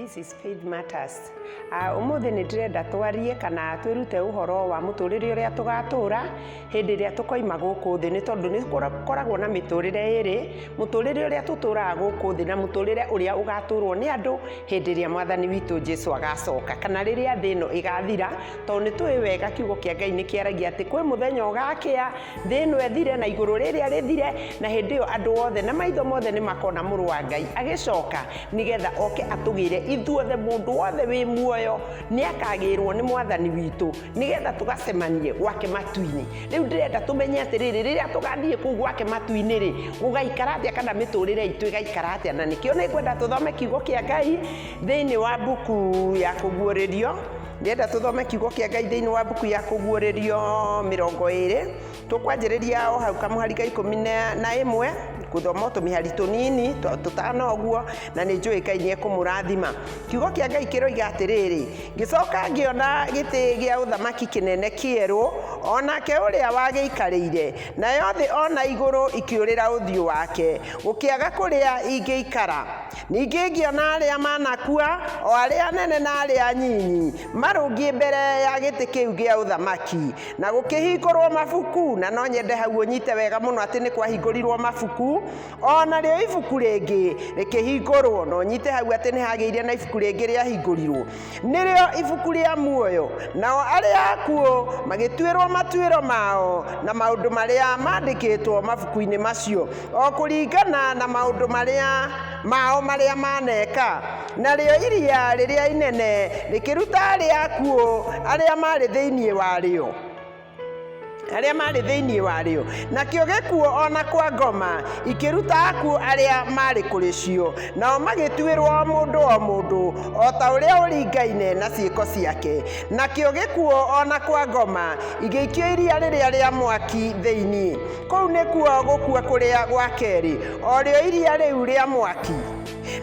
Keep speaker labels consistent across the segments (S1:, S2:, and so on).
S1: This is Faith Matters. Ũmũthĩ nĩ ndĩrenda twarie kana twĩrute ũhoro wa mũtũrĩre ũrĩa tũgatũra hĩndĩ ĩrĩa tũkoima gũkũ thĩ, nĩ tondũ nĩ gũkoragwo na mĩtũrĩre ĩrĩ, mũtũrĩre ũrĩa tũtũraga gũkũ thĩ na mũtũrĩre ũrĩa ũgatũrwo nĩ andũ hĩndĩ ĩrĩa mwathani witũ Jesu agacoka, kana rĩrĩa thĩ ĩno ĩgathira, tondũ nĩ tũĩ wega kiugo kĩa Ngai nĩ kĩaragia atĩ kwĩ mũthenya ũgakĩa thĩ ĩno ĩthire na igũrũ rĩrĩa rĩthire, na hĩndĩ ĩyo andũ othe na maitho mothe nĩ makona mũrũ wa Ngai agĩcoka nĩgetha oke atũgĩre ithuothe. Mũndũ wothe wĩ muoyo nĩ akagĩrwo nĩ mwathani witũ nĩgetha tũgacemanie gwake matu-inĩ. Rĩu ndĩrenda tũmenye atĩrĩrĩ, rĩrĩa tũgathiĩ kũu gwake matu-inĩ rĩ, gũgaikara atĩa, kana mĩtũrĩre itũ ĩgaikara atĩa? Na nĩkĩo nĩngwenda tũthome kiugo kĩa Ngai thĩinĩ wa mbuku ya Kũguũrĩrio. Ndĩrenda tũthome kiugo kĩa Ngai thĩinĩ wa mbuku ya Kũguũrĩrio 20. Tũkwanjĩrĩria o hau kamũhari ka 11, gũthoma o tũmĩhari tũnini tũtano ũguo, na nĩ njũĩ Ngai nĩ ekũmũrathima. Kiugo kĩa Ngai kĩroiga atĩrĩrĩ, ngĩcoka ngĩona gĩtĩ gĩa ũthamaki kĩnene kĩerũ, o nake ũrĩa wagĩikarĩire, nayo thĩ o na igũrũ ikĩũrĩra ũthiũ wake, gũkĩaga kũrĩa ingĩikara. Ningĩ ngĩona arĩa manakua, o arĩa anene na arĩa anyinyi, marũngiĩ mbere ya gĩtĩ kĩu gĩa ũthamaki, na gũkĩhingũrwo mabuku. Na no nyende hau ũnyite wega mũno atĩ nĩ kwahingũrirwo mabuku, o narĩo ibuku rĩngĩ rĩkĩhingũrwo. Na ũnyite hau atĩ nĩ hagĩire na ibuku rĩngĩ rĩahingũrirwo, nĩrĩo ibuku rĩa muoyo. Nao arĩa akuũ magĩtuĩrwo matuĩro mao na maũndũ marĩa mandĩkĩtwo mabuku-inĩ macio, o kũringana na maũndũ marĩa mao marĩa maneka. Narĩo iria rĩrĩa inene rĩkĩruta arĩa akuũ arĩa marĩ thĩinĩ warĩo, arĩa marĩ thĩinĩ warĩo, nakĩo gĩkuũ o na kwa ngoma ikĩruta akuũ arĩa marĩ kũrĩ cio, nao magĩtuĩrwo o mũndũ o mũndũ o ta ũrĩa ũringaine na ciĩko ciake. Nakĩo gĩkuũ o na kwa ngoma igĩikio iria rĩrĩa rĩa mwaki thĩinĩ. Kũu nĩkuo gũkua kũrĩa gwa kerĩ, o rĩo iria rĩu rĩa mwaki.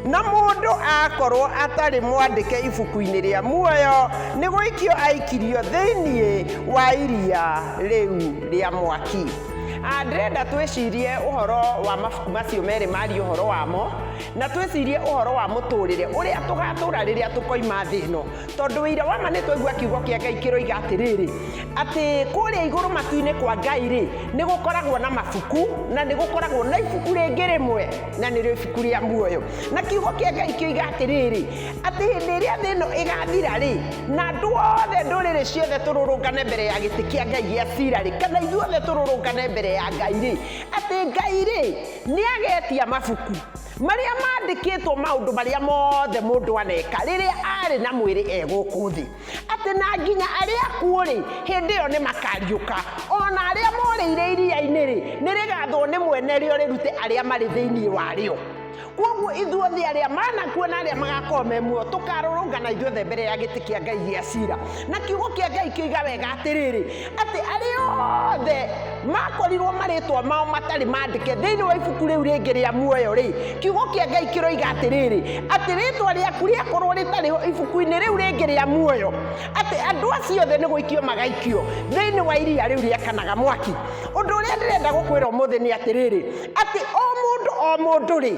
S1: Na mũndũ akorwo atarĩ mwandĩke ibuku-inĩ rĩa muoyo, nĩ gũikio aikirio thĩinĩ wa iria rĩu rĩa mwaki. Ndĩrenda twĩcirie ũhoro wa mabuku macio merĩ maria ũhoro wamo, na twĩcirie ũhoro wa mũtũrĩre ũrĩa tũgatũra rĩrĩa tũkoima thĩ ĩno. Tondũ wĩira wa ma nĩ twaigua kiugo kĩa Ngai kĩroiga atĩrĩrĩ, atĩ kũrĩa igũrũ matu-inĩ kwa Ngai rĩ, nĩ gũkoragwo na mabuku, na nĩ gũkoragwo na ibuku rĩngĩ rĩmwe, na nĩrĩo ibuku rĩa muoyo. Na kiugo kĩa Ngai kĩoiga atĩrĩrĩ, atĩ hĩndĩ ĩrĩa thĩ ĩno ĩgathira rĩ, na andũ othe ndũrĩrĩ ciothe tũrũrũngane mbere ya gĩtĩ kĩa Ngai gĩa cira rĩ, kana ithuothe tũrũrũngane mbere ya Ngai rĩ, atĩ Ngai rĩ, nĩ agetia mabuku marĩa mandĩkĩtwo maũndũ marĩa mothe mũndũ aneka rĩrĩa arĩ na mwĩrĩ e gũkũ thĩ, atĩ na nginya arĩa akuũ rĩ, hĩndĩ ĩyo nĩ makariũka. Ona arĩa morĩire iria-inĩ rĩ, nĩ rĩgathwo nĩ mwene rĩo rĩrute arĩa marĩ thĩinĩ warĩo. Kwoguo ithuothe arĩa manakua na arĩa magakorwo me muoyo tũkarũrũngana ithuothe mbere ya gĩtĩ kĩa Ngai gĩa cira. Na kiugo kĩa Ngai kĩoiga wega atĩrĩrĩ, atĩ arĩa othe makorirwo marĩtwa mao matarĩ mandĩke thĩinĩ wa ibuku rĩu rĩngĩ rĩa muoyo rĩ, kiugo kĩa Ngai kĩroiga atĩrĩrĩ, atĩ rĩtwa rĩaku rĩakorwo rĩtarĩ ho ibuku-inĩ rĩu rĩngĩ rĩa muoyo, atĩ andũ acio othe nĩ gũikio magaikio thĩinĩ wa iria rĩu rĩakanaga mwaki. Ũndũ ũrĩa ndĩrenda gũkwĩra ũmũthĩ nĩ atĩrĩrĩ, atĩ o mũndũ o mũndũ rĩ,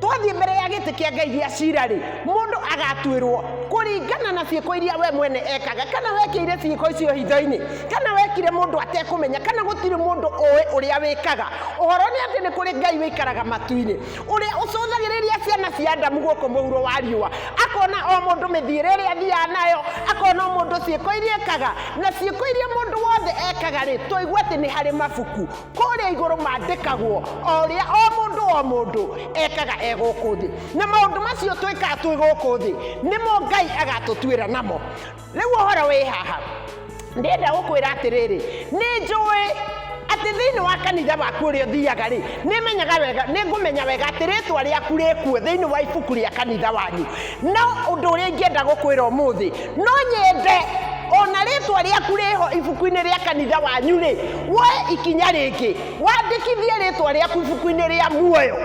S1: twathiĩ mbere ya gĩtĩ kĩa Ngai gĩa cira rĩ, mũndũ agatuĩrwo kũringana na ciĩko iria we mwene ekaga, kana wekĩire ciĩko icio hitho-inĩ, kana wekire mũndũ atekũmenya, kana gũtirĩ mũndũ ũĩ ũrĩa wĩkaga. Ũhoro nĩ atĩ nĩ kũrĩ Ngai wĩikaraga matu-inĩ, ũrĩa ũcũthagĩrĩria ciana cia Adamu gũkũ mũhuro wa riũa, akona o mũndũ mĩthiĩre ĩrĩa athiaga nayo, akona o mũndũ ciĩko iria ekaga, na ciĩko iria mũndũ wothe ekaga rĩ, twaigua atĩ nĩ harĩ mabuku kũrĩa igũrũ mandĩkagwo o ũrĩa o mũndũ o mũndũ ekaga e gũkũ thĩ. Na maũndũ macio twĩkaga twĩ gũkũ thĩ nĩmo Ngai agatũtuĩra namo. Rĩu ũhoro wĩ haha, ndĩrenda gũkwĩra atĩrĩrĩ, nĩ njũĩ atĩ thĩinĩ wa kanitha waku ũrĩa ũthiaga rĩ, nĩmenyaga wega, nĩngũmenya wega atĩ rĩtwa rĩaku rĩkuo thĩinĩ wa ibuku rĩa kanitha wanyu. No ũndũ ũrĩa ingĩenda gũkwĩra ũmũthĩ, no nyende ona rĩtwa rĩaku rĩho ibuku-inĩ rĩa kanitha wanyu rĩ, woe ikinya rĩngĩ, wandĩkithie rĩtwa rĩaku ibuku-inĩ rĩa muoyo.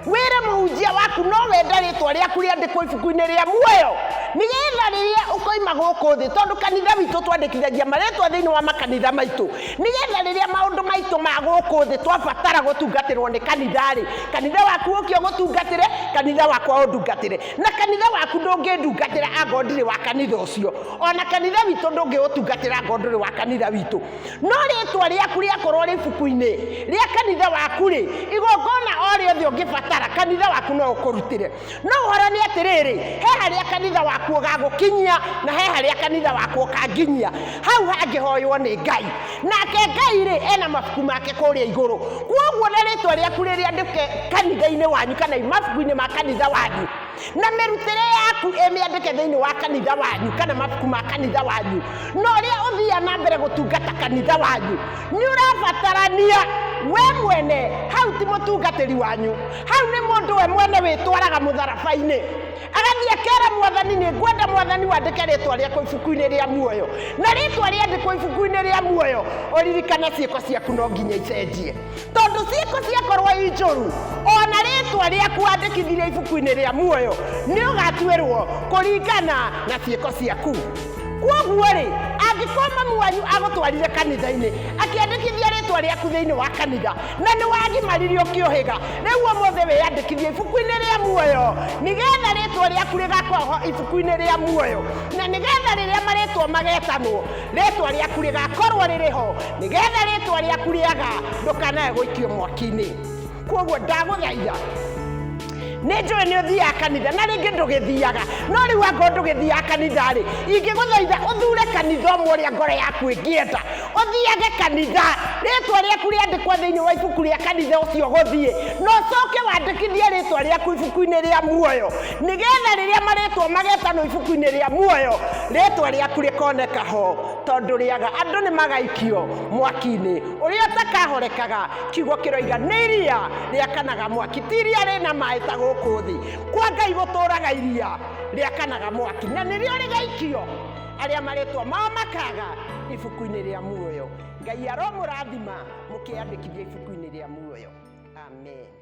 S1: Wĩre mũhunjia waku no wende rĩtwa rĩaku rĩandĩkwo ibuku-inĩ rĩa muoyo, nĩgetha rĩrĩa ũkoima gũkũ thĩ, tondũ kanitha witũ twandĩkithagia marĩtwa thĩinĩ wa makanitha maitũ, nĩgetha rĩrĩa maũndũ maitũ ma gũkũ thĩ twabatara gũtungatĩrwo nĩ kanitha-rĩ, kanitha waku ũke ũgũtungatĩre, kanitha wakwa ũndungatĩre. Na kanitha waku ndũngĩndungatĩra angorwo ndirĩ wa kanitha ũcio, ona kanitha witũ ndũngĩũtungatĩra angorwo ndũrĩ wa kanitha witũ. No rĩtwa rĩaku rĩakorwo rĩ ibuku-inĩ rĩa kanitha waku-rĩ, igongona o rĩothe ũngĩbatara kanitha waku no ũkũrutĩre. No ũhoro nĩ atĩrĩrĩ, he harĩa kanitha waku ũgagũkinyia na he harĩa kanitha wakwa ũkanginyia. Hau hangĩhoywo nĩ Ngai. Nake Ngai-rĩ, ena mabuku make kũrĩa igũrũ. Kwoguo na rĩtwa rĩaku rĩrĩandĩke kanitha-inĩ wanyu kana mabuku-inĩ ma kanitha wanyu, na mĩrutĩre yaku ĩmĩandĩke thĩinĩ wa kanitha wanyu kana mabuku ma kanitha wanyu, na ũrĩa ũthiaga na mbere gũtungata kanitha wanyu, nĩ ũrabatarania we mwene. Hau ti mũtungatĩri wanyu, hau nĩ mũndũ we mwene wĩtwaraga mũtharaba-inĩ, agathiĩ akera Mwathani, nĩ ngwenda Mwathani wandĩke rĩtwa rĩakwa ibuku-inĩ rĩa muoyo. Na rĩtwa rĩandĩkwo ibuku-inĩ rĩa muoyo, ũririkane ciĩko ciaku no nginya icenjie, tondũ ciĩko ciakorwo i njũru, ona rĩtwa rĩaku wandĩkithirie ibuku-inĩ rĩa muoyo nĩ ũgatuĩrwo kũringana na ciĩko ciaku. Kwoguo rĩ, angĩkorwo mamu wanyu agũtwarire kanitha-inĩ akĩandĩkithia rĩtwa rĩaku thĩinĩ wa kanitha na nĩ wagimaririe ũkĩũhĩga, rĩu ũmũthĩ wĩyandĩkithie ibuku-inĩ rĩa muoyo, nĩgetha rĩtwa rĩaku rĩgakorwo ho ibuku-inĩ rĩa muoyo, na nĩgetha rĩrĩa marĩtwa magetanwo rĩtwa rĩaku rĩgakorwo rĩrĩ ho, nĩgetha rĩtwa rĩaku rĩaga ndũkanae gũikio mwaki-inĩ. Kwoguo ndagũthaitha, nĩ njũĩ nĩ ũthiaga kanitha na rĩngĩ ndũgĩthiaga, no rĩu angorwo ndũgĩthiaga kanitha rĩ, ingĩgũthaitha ũthure kanitha ũmwe ũrĩa ngoro yaku ĩngĩenda ũthiage kanitha, rĩtwa rĩaku rĩandĩkwo thĩinĩ wa ibuku rĩa kanitha ũcio ũgũthiĩ, na ũcoke wandĩkithie rĩtwa rĩaku ibuku-inĩ rĩa muoyo, nĩgetha rĩrĩa marĩtwa magetanwo ibuku-inĩ rĩa muoyo, rĩtwa rĩaku rĩkoneka ho. Tondũ rĩaga, andũ nĩ magaikio mwaki-inĩ ũrĩa ũtakahorekaga. Kiugo kĩroiga nĩ iria rĩakanaga mwaki, ti iria rĩna maĩ ta gũkũ thĩ. Kwa Ngai gũtũraga iria rĩakanaga mwaki, na nĩrĩo rĩgaikio arĩa marĩtwa mao makaga ibuku-inĩ rĩa muoyo. Ngai aromũrathima mũkĩandĩkithia ibuku-inĩ rĩa muoyo. Amen.